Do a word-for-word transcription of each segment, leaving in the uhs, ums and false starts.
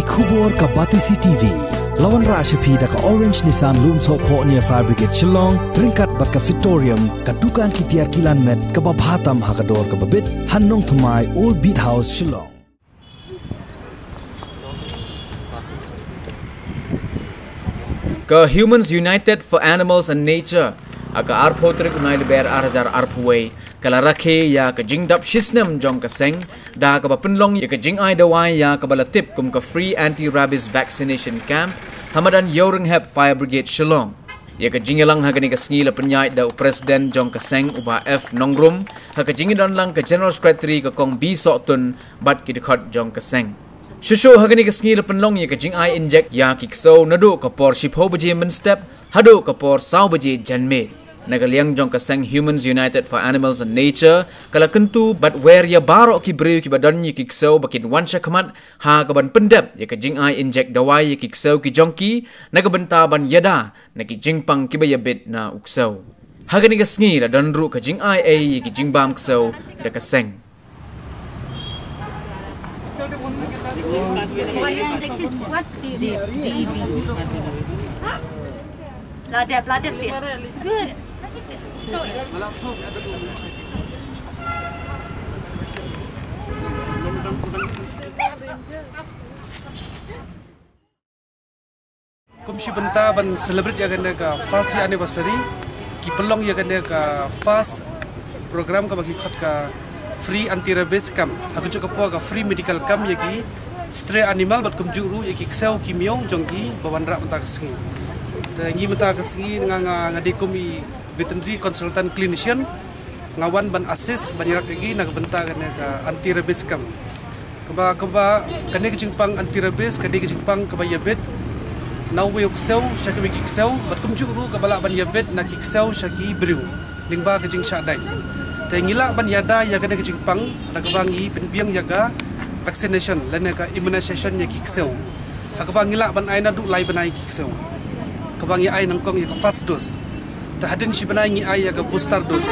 Khubor ka Batesi T V. La wanrah sha phi da ka Orange Nissan Lumsohphoh near Fire Brigade Shillong, ryngkat bad ka Victorium, ka dukan ki tiar kilan met kaba bha tam ha ka dor kaba bit, ha Nongthymmai, Old Beat House, Shillong. Ka Humans United for Animals and Nature, ha ka arphew tarik u Naiwieng ar hajar arphew wei, ka la rakhe ïa ka jingdap shisnem jong ka seng, da kaba pynlong ïa ka jingai dawai ïa kaba la tip kum ka Free Anti-Rabies Vaccination Camp, ha madan Ïewrynghep Fire Brigade Shillong. Ïa ka jingïalang ha kane ka sngi la pynïaid da u President jong ka seng, u Bah F Nongrum, ha ka jingïadonlang ka General Secretary, ka Kong B Sohtun, bad ki dkhot jong ka seng. Shuh shuh ha kane ka sngi la pynlong ïa ka jingai injek ïa ki ksew naduh ka por shiphew baje mynstep haduh ka por saw baje janmiet. Na ka liang jong ka seng Humans United for Animals and Nature, ka la kyntu bad wer ïa baroh ki briew kiba don ïa ki ksew ba kin wan shakhmat ha kaban pyndep ïa ka jingai injek dawai ïa ki ksew ki jong ki, na ka bynta ban ïada na ki jingpang kiba ïabit na u ksew. Ha kane ka sngi la don ruh ka jingai ei ïa ki jingbam ksew da ka seng. One injection, what? T B. La dep, la dep, T B. Good. Slow it. Kum shi bynta ban celebrate ïa kane ka first year anniversary, ki pynlong ïa kane ka first program kaba ki khot ka free anti rabies camp. Ha kajuh ka por ka free medical camp ïa ki stray animal bad kumjuh ruh ïa ki ksew ki miaw jong ki ba wanrah mynta ka sngi. Te ngi mynta ka sngi nga, nga, nga dei kum i veterinary consultant clinician, nga wan ban assist ban ïarap ïa ki na ka bynta kane ka anti rabies camp. Kaba, kaba, kane ka jingpang anti rabies ka dei ka jingpang kaba ïabit na uwei u ksew sha kiwei ki ksew, bad kumjuh ruh kaba lah ban ïabit na ki ksew sha ki briew lyngba ka jingshah dait. Te ngi lah ban ïada ïa kane ka jingpang da kaba ngi pynbiang ïa ka vaccination lane ka immunization ïa ki ksew. Ha kaba ngi lah ban ai naduh lai bnai ki ksew. Kaba ngi ai nyngkong ïa ka first dose. Te hadien shi bnai ngi ai ïa ka booster dose.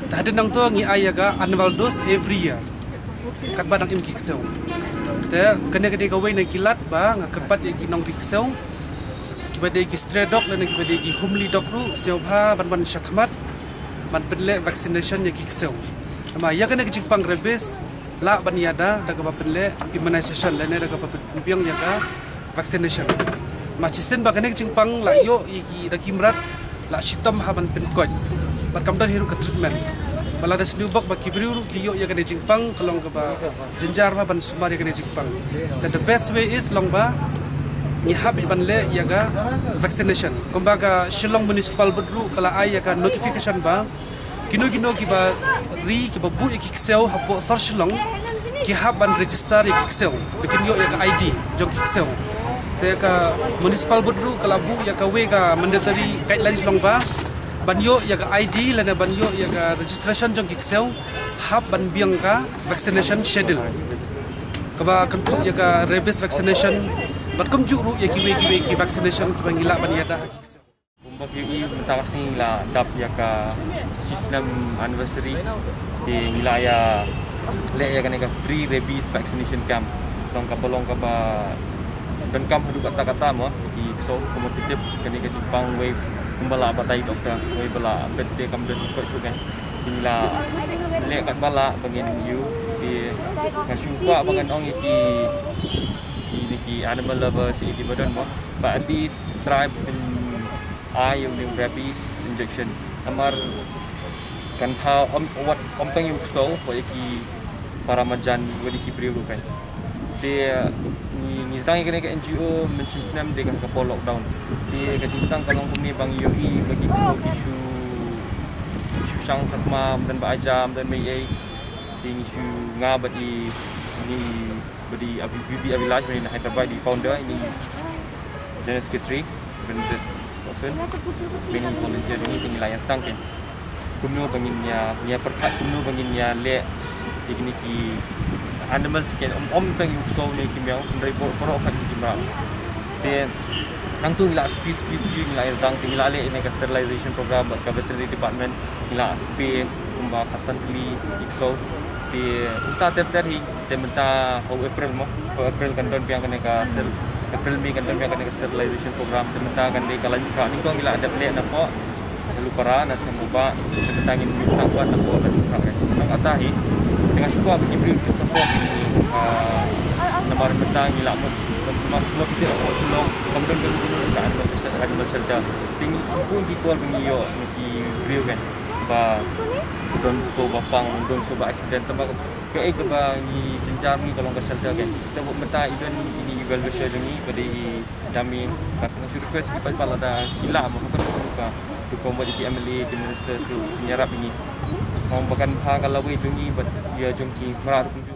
Te hadien nangta ngi ai ïa ka annual dose every year. Katba dang im ki ksew. Te kane ka dei kawei na ki lad ba nga kyrpad ïa ki nongri ksew, kiba dei ki stray dog lane kiba dei ki homely dog ruh, sngewbha ban wan shakhmat ban pynleh vaccination ïa ki ksew. Namar ïa kane ka jingpang rabies lah ban ïada da kaba pynleh immunization lane da kaba pynbiang ïa ka vaccination. Namar shisien ba kane ka jingpang la ïoh ïa ki da ki mrad, la shitom ha ban pynkoit. Bad kam don hi ruh ka treatment. Ba lada sniewbok ba ki briew ruh ki ïoh ïa kane ka jingpang ka long kaba jynjar bha ban sumar ïa kane ka jingpang. Te the best way is long ba ngi hap ban leh ïa ka vaccination. Kumba ka Shillong Municipal Board ruh ka la ai ïa ka notification ba kino kino kiba ri kiba buh ïa ki ksew hapoh sor Shillong, ki hap ban register ïa ki ksew ba kin ïoh ïa ka I D jong ki ksew. Te ka Municipal Board ruh ka la buh ïa kawei ka mandatory guidelines long ba ban ïoh ïa ka I D lane ban ïoh ïa ka registration jong ki ksew hap ban biang ka vaccination schedule kaba kynthup ïa ka rabies vaccination bad kumjuh ruh ïa kiwei kiwei ki vaccination kiba ngi lah ban ïada ha ki ksew. Kumba phi ïohi mynta ka sngi la dap ïa ka shisnem anniversary. Te ngi la ïa leh ïa kane ka free rabies vaccination camp. Long kaba long kaba donkam haduh katta katta mo ki ksew kumba phi tip kane ka jingpang wei kumba la batai doktor wei ba la bet te kam don jingkoit shuh kan. Te ngi la leh katba lah ba ngin ïoh te nga shu kwah ba ngan ong ïa ki kine ki animal lovers ïa ki ba don mo ba at least try ba phin ai ïa u rabies injection. Namar kan ha ym wat ym tang ïa u ksew, wat ïa ki para marjan, wat ïa ki briew ruh kan. Te ngi, ngi sdang ïa kane ka N G O mynshem snem de kan ka por lockdown. Te ka jingsdang ka long kumne ba ngi ïohi ba ki ksew ki shu, ki shu shang sakma, ym don ba aja, ym don ba ei. Te ngi shu nga bad i, ngi bad i Abhi-, Abhi-, Abhilash, bad i na Hyderabad, i founder, i General Secretary, Benedict Sohtun, bad i volunteer, bad i te ngi la ïa sdang kan. Kumno ba ngin ïa, ïa pyrkhat, kumno ba ngin ïa leh ïa kine ki animals kan, ym, ym tang ïa u ksew ne ki miaw, hynrei baroh, baroh khat ki mrad. Te nangtu ngi la squeeze, squeeze, squeeze, ngi la ïa sdang, te ngi la leh ïa kane ka sterilization program bad ka veterinary department, ngi la spay kumba khatsan tylli ki ksew. Te mynta ter ter hi, te mynta ha u April mo, ha u April kan don biang kane ka ster-, April May kan don biang kane ka sterilization program, te mynta kan dei ka laiphew phra, nyngkong ngi la dep leh napoh Jalupara, na Thembubah, te mynta ngin move tang wan napoh Jalupara. Tang kata hi, te nga shu kwah ba ki briew kin support ïa ngi, ah, namar mynta ngi la mut, namar kumba phi tip ha Shillong kam don kano kano ka animal shelter, animal shelter. Te ngi, ngi pun ki call ba ngi ïoh na ki briew kan ba don shuh ba pang, don shuh ba accident, tangba kaei kaba ngi jynjar ngi ka long ka shelter kan. Te mynta i don ine i well wisher jong ngi ba dei i Dame, nga shu request ki paidbah lada ki lah mo, ka, ka, ka, ka, ka, ki M L A, ki minister shu ïarap ïa ngi. Ong ba kan bha ka lawei jong ngi bad ïa jong ki mrad ruh kumjuh.